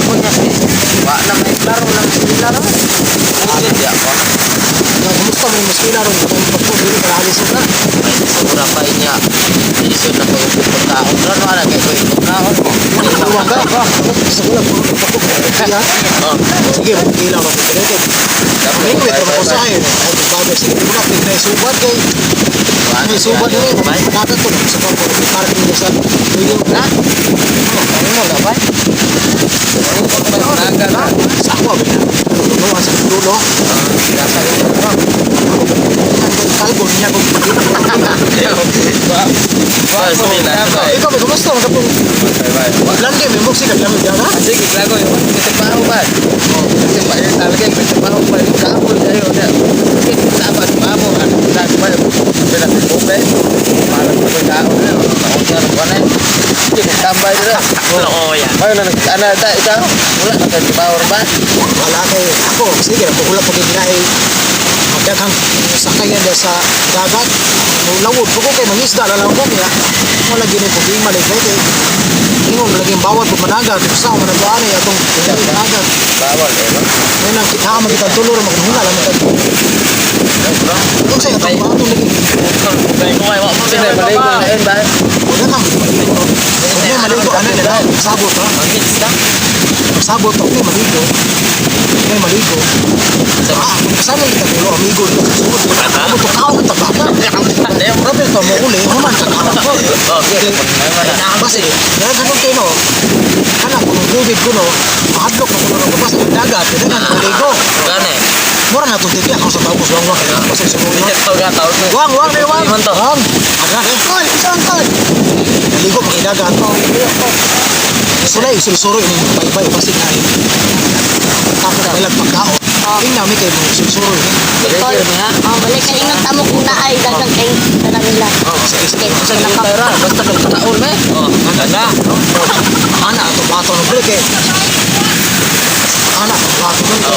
Ako niya si wa na may klaro lang sila ro. Hindi di ako. Kumusta mo yung eskwela ron? Kung pagpo, dili ka alis na. May sobra pa niya. Lisod na ko yung pagkaon ron wala kay ko yung pagkaon. Luwag ka. Sa wala, puro pagpo. Kaya, Oh. sige, magkilaw na ko. May kulit ka makusahin. Ay, bagay. Sige, di mo na, tignan subad kay. May subad na rin. Dagat to. Sa pagpo, parking na sa tuyo. Na? Ano mo na ba? Sa ako, ano, sa dulo. Kalbo niya kung Ikaw, may kumusta? Magkapong Landi, may muksi ka lamig ha? Sige, klago yun. Kasi paho ba? Kasi pa yun talaga. Kasi paho pa yun. Kaapol kayo. Sige, dapat paho. Ano, dapat pa yun. Bila si Bobe. Parang ko kaon na. Ano, ano, sige, tambay nila. Oo, yan. Ayun na, ano, ta, ikaw? Wala na kayo, bawo ba? Wala kay ako. Sige, nagpugula pag ginaay. Magdaghang sakayan na sa dagat. Lawod ko kay mangisda na lang ko kaya wala gini problema lagi kay ingon lagi bawal pag managat sa man nagani atong dagat. Bawal, eh, no? May nang kita man kita tulor maghunga lang kita. Unsa atong bato lagi? Sige, maligo na yun ba? Wala kang maligo. Wala maligo ano na sabot ha. Sabot okay maligo. May maligo. Ah, kasama kita tulo amigo dito sa sugod. Ako to kaon ta baka. Grabe to mo uli, human sa kaon ko. Basi, dahil sa kung no, kana kung tubig ko no, mahadlok na kuno no, basta yung dagat, hindi na maligo. Mura na itong titi ako sa tao ko wang wang kaya basta sa wang wang wang wang wang wang aga eh kol isang kol maligo makidagat. Sulay sulsuro ini baybay basi na eh. Tapos na pagkaon. Tingnan mi kay mo sulsuro ini. Oh, balik kay ingon tamo kung naay dagang kay kanang nila. Sige sige. Kay naka- Basta kang taon, eh. Ana ato bato no balik eh. Ana ato bato no.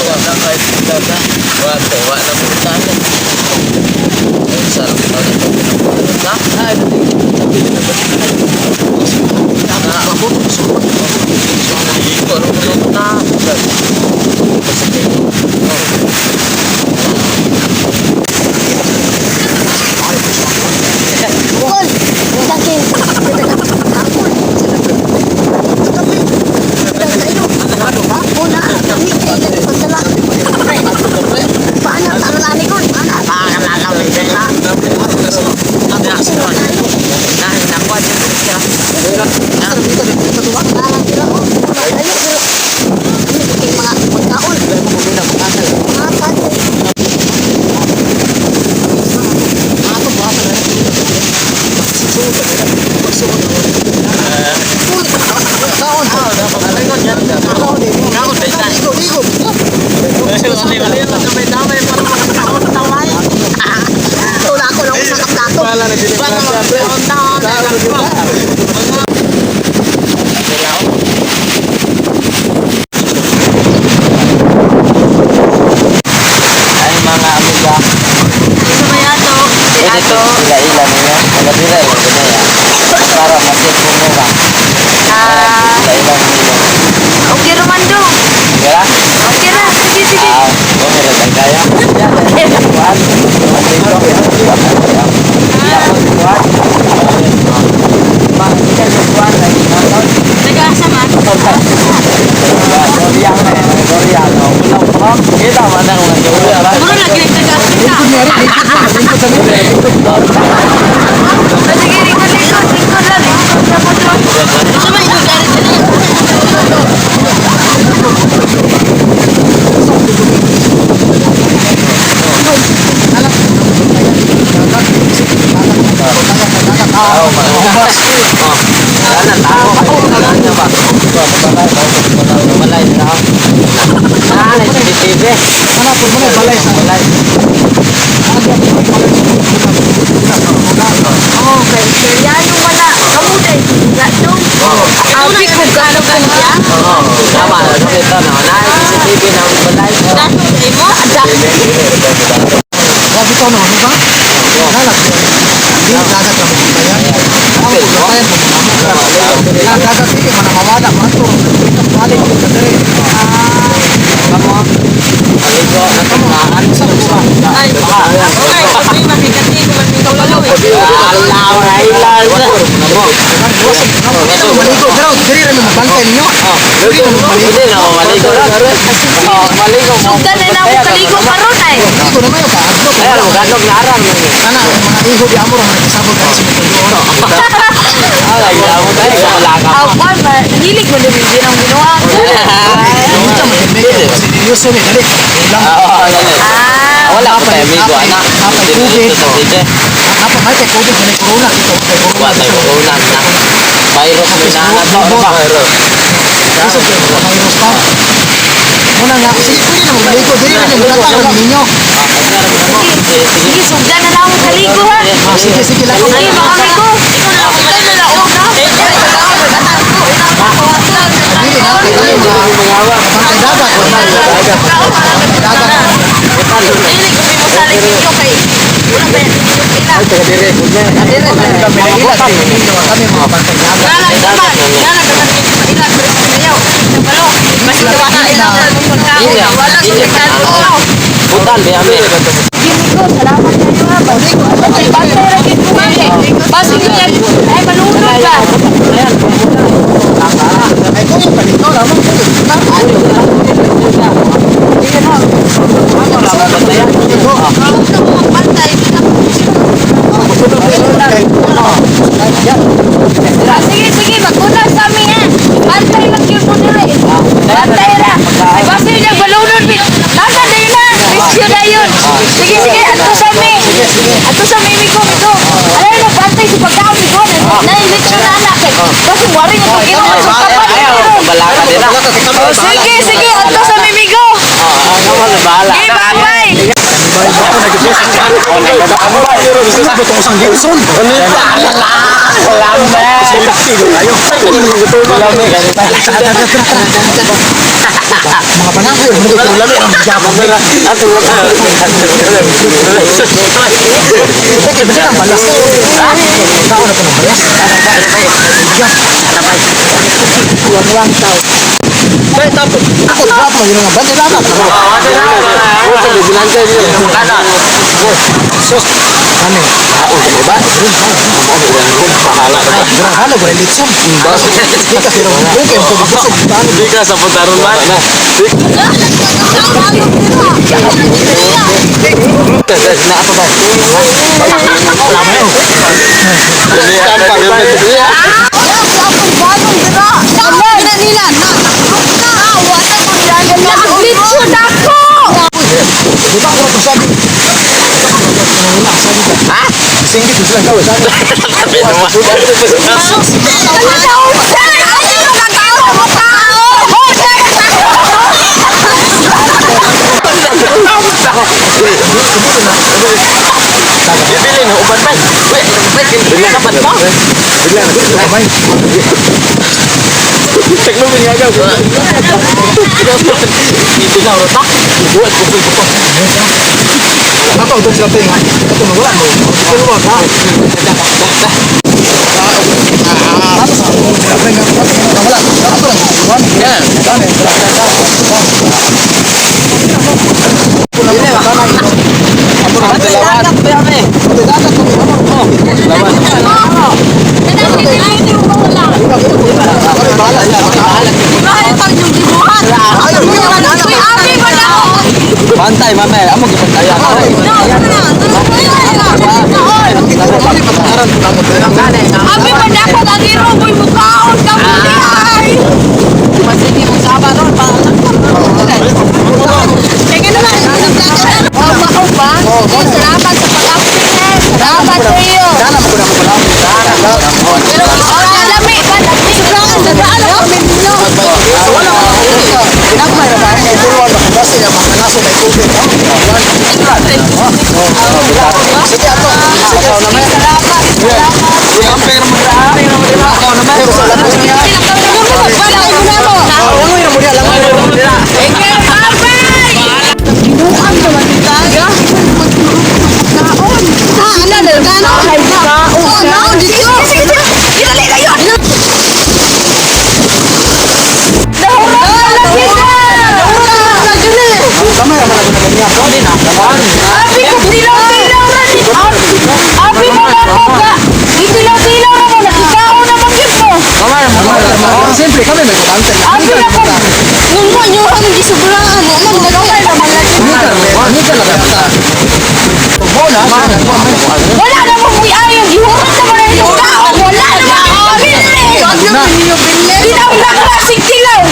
Bato sulsuro. Kol, dagang kay Akol. Dagang kayo. Una, kami kay pagdala. Paano tamo lani kon? Parang sila oh. Ayo pero kami kay mga pagkaon. Mga pagkaon. Ato bato na sulsuro. Kaon. Kaon eh. Ligo ligo. Wala ako lang sa kaplato. Ay mga amiga. Ano ba yan to? Si Ato. Ila-ila ninyo. Taga dira lang gud ya. Para masip mo ba. Ah, Ila-ila ninyo. okay raman dong. Gara? Okay ra. Sige, sige. Ah, okay ra tay kaya. Kuan. Nag-aasa man. Siguro lagi nag-aasa ka. Ah, sige, lingkod, lingkod. Lingkod lang. Lingkod lang mo to. Gusto mo ikong garit ka niya? Ana po mo na balay sa Oh, kay Koreano wala. Kamu day. Nga dong. Abi ko gano kung siya. Gato kay mo. Ada. Grabe to no, di ba? Nalag. Hindi dagat ra mo kaya. Ang pagkatayan mo. Ang dagat dili man mawala man to. Balik ko sa dire. Ay, okay, problema kay kati ko man ikaw lalo eh. Maligo, pero diri ra mi mabantay ninyo. Diri ra mi maligo. Sugdan na namo kaligo karon ay. Maligo na mayo ka. Adlok. Kana mga iho di amo ra man kasabot ka sa mga Aw, kwan, hilig mo din din ang ginawa. Mucha man gid kasi seryoso ni dali. Lang. Ah, Wala ko tayo amigo, anak. Apay COVID. Apa may kay COVID, may corona kito, kay corona. Wala tayo corona na. Virus may nahanap to. Virus. Kaso kay virus pa. Muna nga, sige, pwede na maligo. Dili na yung mulata ra ninyo. Sige, sige, sugdan na namo kaligo ha. Ah, sige, sige lang. Sige, mga amigo. Ikaw na ako, ikaw na lang, oh, na. Dili na kay kami mga bantay dagat, wala. Dagat. Dili ko mo salig ninyo kay wala pa yan ninyo pila. Kami kami mga bantay dagat. Wala lang naman, wala lang naman ninyo pila pero sayaw. Kabalo, basta wala ilang pagkaon, wala sa pagkaon. Butan, di amin. Gini ko, salamat kayo ha. Bantay, bantay ra gid ko mami. Basig niya, ay malunod ba? Ay kung yung palito, lamang ko. Ako na ko magbantay. Ah, sige, sige, magkunang sa amin ha. Bantay lang yun mo nila eh. Bantay ra. Ay, basta yun yung balunod. Nasa na yun na. Rescue na yun. Sige, sige, ato sa amin. Ato sa amin, migo, migo. Alam na, bantay sa pagkaon, migo. Nailitsyo na anak eh. Kasi wari niya itong ginawa sa kapal. Ayaw, balaka din na. Oh, sige, sige, ato sa amin, migo. Bahala. Okay, bye-bye. Mga panangkoy, mga lami ang gapon. Teka, basta ang balas. Tao na po ng balas. Ako, drop mo, yun ang bantay dagat. Sus, ano? Diba? Halo, wala litson. Di ka pero okay, kung busog, paano? Di ka sa putaron man. Naglitsyo na ako! Di ba ako na sabi? Ha? Singgit sila daw, sabi. Ano na usay? Ano na tao mo tao? Bibilin, uban man. Bigla na Kamay. Tek mo binagaw. Dito na rota. Buat ko ko. Ato ito sila tayo nga. Ito wala mo. Ito mo ka. Ato sa sila tayo nga. Wala. Ato lang. Yan. Dami. Bantay, mame. Amo gipantay ako. Abi pa dapat ang iroboy mukaon ka muli ay. Sige naman. Oh, mao ba? Salamat sa pag-update. Salamat sa iyo. Pero oh, lami ba lami. Sobrang dadaan ako ninyo. Wala ko. Pinagmay ra ba? Kay turuan ba? Basta nga mga naso may COVID. Sige ato. Sige Salamat. Salamat. Pero sa labas niya. Bantay mo na mo. Langoy ra mo diha, langoy ra mo diha. Okay, bye-bye! Ginuang naman taga. Kaon. Ah, ano na? Kaon. Oh, naon dito. Sige, sige, sige. Dali na yun. Nahurot na lagi na. Nahurot na lagi na. Kamay ra man. Sobrang ano man dalawa naman lagi. Hindi ka lang ta. Wala na mo muy ayo gihurat na man yung tao. Wala na mo bilin. Tilaw na klaseng tilaw.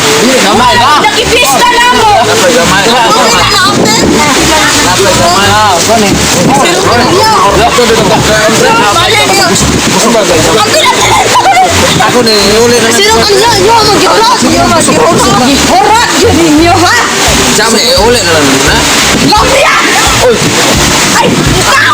Gamay ba? Nakipista na mo. Napay gamay. Napay gamay. Ah, kani. Ako ni uli na. Sino kanya? Yo magihurat. Yo magihurat. Gihurat yun ninyo ha. Sabi uli na lang na. Lamia! Oy, Ay, mukha